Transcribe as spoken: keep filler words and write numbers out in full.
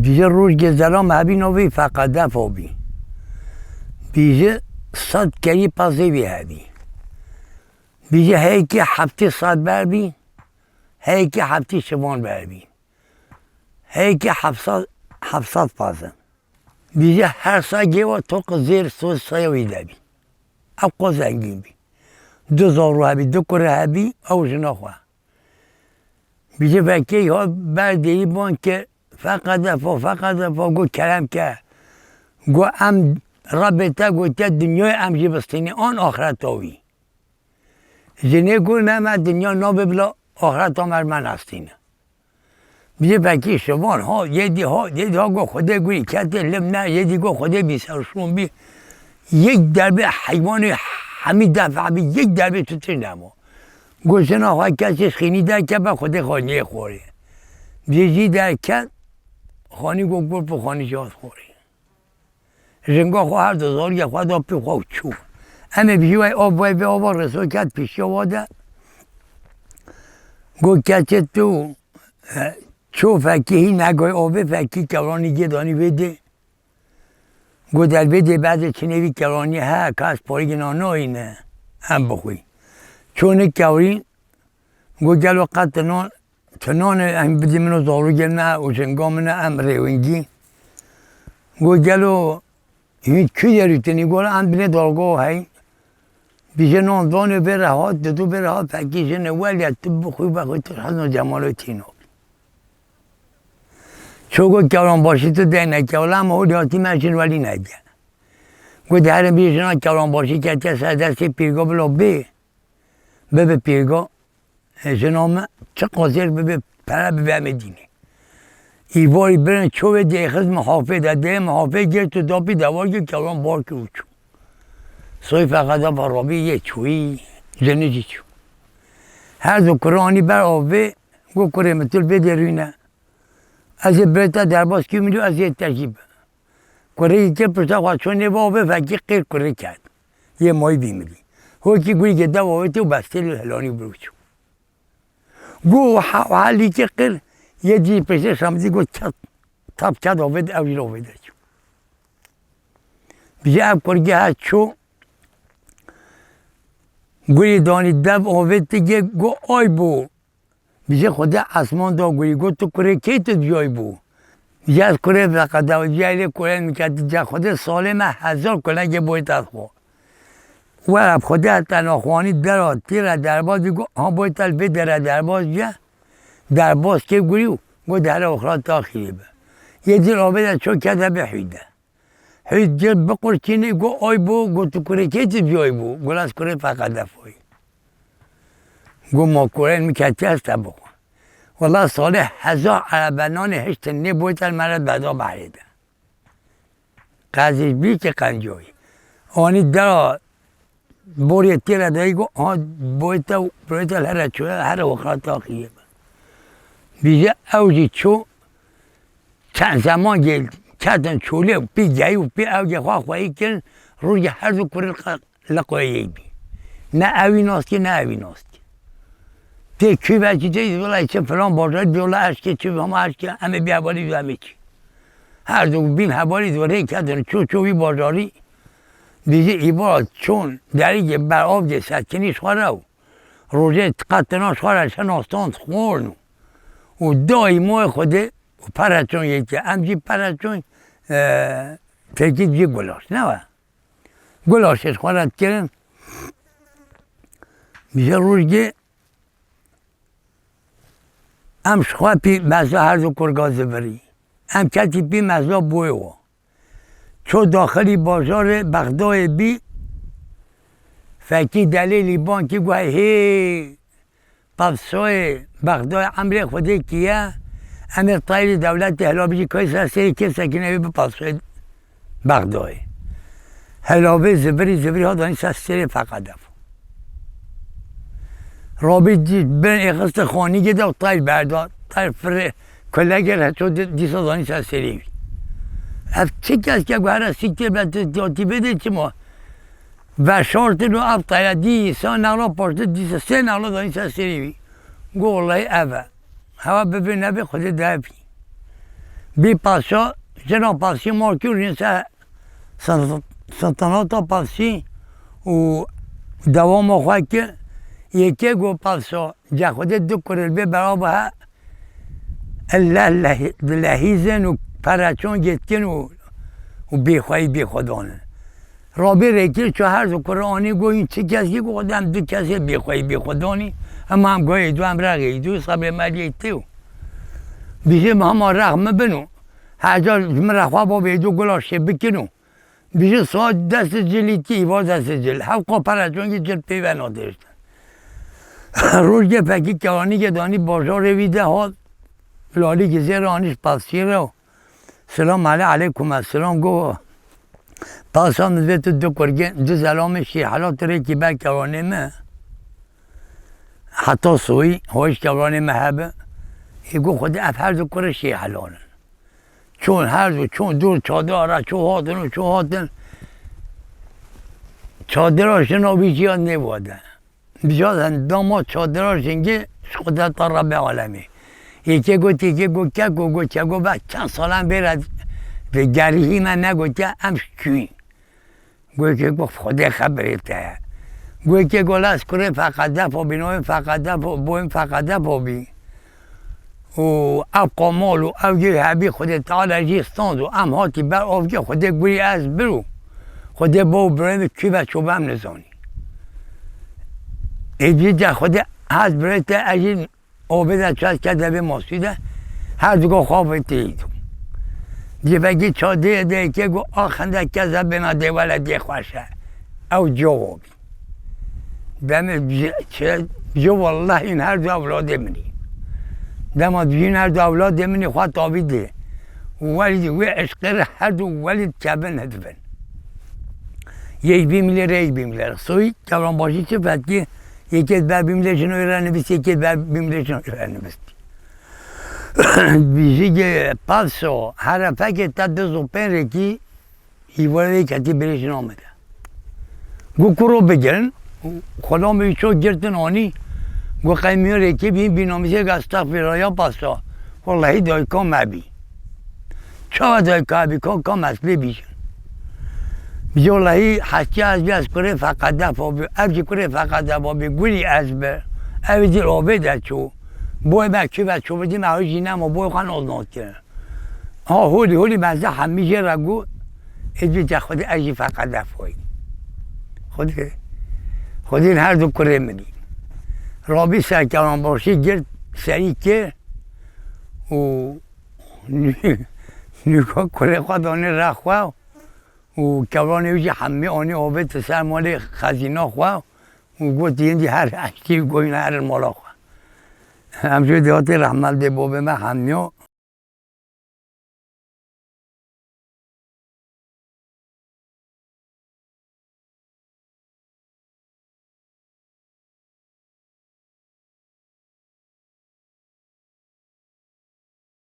Bîje rojgê zera me hebî navê Feqedef abî. Bîje sed kerî pezê wî hebî. Bîje heyekî heftê sed ber bî, heyekî heftê şivan ber bî. Heyekî heft sed, heft sed pezin. Bîje her sa gêwa toq zêr so saya wî de bî. Ew qo zengîn bî. Du zarû hebî, du kure hebî, ew jina xwe. Bîje vekê ya ber dêyî ban ke Feqedef o, Feqedef o, got kerem ke. Got em Rebê te gotiye dinyayê em jî bistînî an axireta wî. Jinê got ne me dinya nabe bila axireta me me nastîne. Bîje vekî şivan ha, yê dî ha, yê dî ha got Xwedê gurî ketê lim ne, yê dî got Xwedê bî serşûn bî. Yek derbê heywanê hemî defa bî, yek derbê tu tişt nema. Got jina xwe kesê xînî derkeve Xwedê xaniyê xorê. Bîje jî derket, xanî got gur bi xanî jî hat xorê. Jinga xwe her du zarûya xwe da pê xwe û çû. Em ê bîje wê av, wê vê ava reso ket pêşiya wa de. Got kesê tu, e, çû fekî hî negay avê fekî kewranî gê danî vê dê. Got der vê dê berdê çinê vî kewranî he, ka ez parî gina nayîne, em bixwî. Çû nikewrî, got gelo qet tu nan, tu nanê em bidî min û zarûgê me û jinga min e, em rêwingî. Got gelo hîn kû yerî tinî, got em binê dalga hey. Bîje nan danê vê re hat, didu vê re hat, fekî jinê welî tu bixwî vexwî tu hezno cemalê tîno. Ço got kewran başî tu dê neke, wela em holî hatî me jin welî neke. Got herê bî jina kewran başî ketiye ser destê pîrga bila bê. Bibe pîrga, e, jina me çi qasêr bibe pere bibe em ê dînê. Îvarî birin ço wê dê xiz mihafê de, dê mihafê girt û dapî dewar girt kewran bar kir û çû. Soyî Feqedef a rabî yê çûyî, jinî jî çû. Her du kuranî ber avê, got kurê min tu li vê dê rûne. Ez ê birê te derbas kim lû ez ê te jî bi. Kurê yekê pişta xwe çû nêva avê fekî qêr kurê ket. Yê mayî bî milî. Hokî gurîkê dev avêtê û bestê li hilanî û birû çû. Got ha, ha lîkê qêr yê dî pêşê şamidî got ket, tap ket avê de ew jî avê de çû. Bîje ev kurgê her çû gurî danî dev avê tigê got ay bû. Bîje Xwedê esman da gurî, got tu kurê kê tu diyay bû? Bîje ez kurê Feqedef, bîje lê kurê min ketî ca Xwedê salê me hezar kunegê boyê te xwe. Were Xwedê te naxwanî dera tî re derbas bî, got ha boyê te li vê dere derbas bîye, derbas kê gurî û got here oxira te axîrê be. Yê dî avê de ço kete bê hûy de. Hêj cêr biqurçînî, got ay bû, got tu kurê kê tu bîyay bû? Got ez kurê Feqedef oy. Got ma kurên min ketî ez te bixwe. Wela salê hezar erebe nanê hiştin nê boyê te li me re beda behrê de. Qezî bî ki qencoyî. Anî dera borê tê re dayî got ha boyê te, boyê te here çûye, here wexra taxî ye. Bîje ew jî çû. Çend zeman gel ketin çolê û pî geyî û pî ewgê xwe xweyî kirin, rojê her du kurê li qoyê yê bî. Ne ewî nas kir, ne ewî nas kir. Tê kû ve çi tê, wela çi filan bajarî, wela eşkê çi, hema eşkê, em ê bî hevalî, em ê çi. Her du bin hevalî rê ketin, çû, çû wî bajarî, dîjî îbara çûn, derî ber av dê sekinî ji xwe re û Rojê qetina ji xwe re şina stand xwarin û, û dayî moyê Xwedê û pereçon yekê. Em jî pereçon, e, têkî jî gulaş, ne we? Gulaşê ji xwe re dikirin. Bîje rojgê em ji xwe pî mezla her du kurga zivirî. Em ketî pî mezla boyê wa. Ço daxilî bajarê Bexdayê bî, fekî delê lîbankî got hê, pavsoyê Bexdayê emrê Xwedê kî ye, em ê tayîrê dewletê hilabijî kay ser sêrê kê sekine wê bi pavsoyê Bexdayê. Hilabê zivirî zivirî ha danî ser sêrê Feqedef. Rabî bin êxiste xanîgê de tayr berda. Tayr firê, kolege re ço di-, dîsa zanî ser serê wî. Ev çi kes ke guhere sîktir be tu tiyatî bê de çima? Veşartin û ev tayra dîsa nexla paşti dîsa sê nexla zanî ser serê wî. Go wellahî ev e. Hewa bibê nebê Xwedê dehepî. Bî padşa, jina padşî mal kir, jin se, se, saltanata padşî û dewama xwe kir. Yekê got padşa, ce Xwedê du kurê li vê bera bihe, leh, leh, lehîzin û pereçan gêtkin û, û bêxweyî bêxwedan in. Rabî rêkir çû her du kurê anî, got, hîn çi kesî? Got, em du kesê bêxweyî bêxwedanî, em, em goyê du, em rexê du, sebê me lê tê û. Bijî hema rex min bin û heca ji min re xwe bavê du gula şê bikin û. Bijî saet dest cilî tî, îva dest cil. Hewqa pereçongî cil pê ve nadêştin. Rojgê fekî keranîkê danî bajarê wî de hat, lalîkî zêr anî ji pasçî re û. Selam ale-, aleykum esselam, go. Pasa min vê tu du kurgê, du zelamê şî hela tu rêkî ber kewanê me. Heta soyî, hoj kewanê me hebe. Ê go Xwedê ev her du kurê şî helal in. Çûn her du, çûn dûr çadira re, çû hatin û çû hatin. Çadira jina wî jî ya nêvade. Bicazen dama çadira jingî ji qudreta Rebbê alemê. Yekê got, yekê got, keko got, keko ve çend salan bêre vê gerî hî me negotiye, em ji kûyîn. Got, yekê got, Xwedê xeberê te ye. Got, yekê got, ez kurê feqe defa bî, navê feqe defa, boyên feqe defa bî. û ev qamal û ev yê hebî Xwedê Teala jî stand û em hatî ber avkê Xwedê gurî ez bir û Xwedê bo birayê min kû ve çû be em nizanî. Êdî de Xwedê ez birayê te ez jî avê de çaz ke devê masî de her du go xwe tê yî. Civekî çadê de yekê go a xende keze bêna dê wele dê xweş e. Ew cewabî. Demê ji, çi, ji wellahî in her du ewladê min î. Dema dijîn her du ewladê min î xwe tavî dê. Welî wê eşqê re her du welî dikevin hidivin. Yek bîmilê re yek bîmilê re. Soyî kevranbaşî çi fetkî, yekê ber bîmilê jinoyê re nivîst, yekê ber bîmilê jinoyê re nivîst. Bijî ge padşo, herefekê te du zopên rêkî, Îvarê ketî birêjin Amedê. Got kuro bigirin, xulamê wî ço girtin anî, got qey mîyorê kê bîn bînamîzê, estexfirullah ya pasta. Wellahî dayika me bî. Çawa dayika bî, ka, ka me ez pê bîjin. Wellahî hestî ez bî, ez kurê feqe defa bî, ev jî kurê feqe defa bî, gurî ez bi. Ev jî lavê de çû. Boyê me kû ve çû bidî me ew jî nema, boyê xwe noznoz kirin. Ha, holî, holî me zî hemî jê re got, ê dî te Xwedê ez jî feqe defoyî. Xwedê, Xwedê her du kurê min î. Rabî ser kewanbaşî girt, serî kir û nû-, nûka kurê xwe danê re xwe û kewanê wî jî hemî anî avêt ser malê xezîna xwe û got, yên dî her eştî goyne herin mala xwe. Em jê dê hatê rehmet dê bobê me hemiya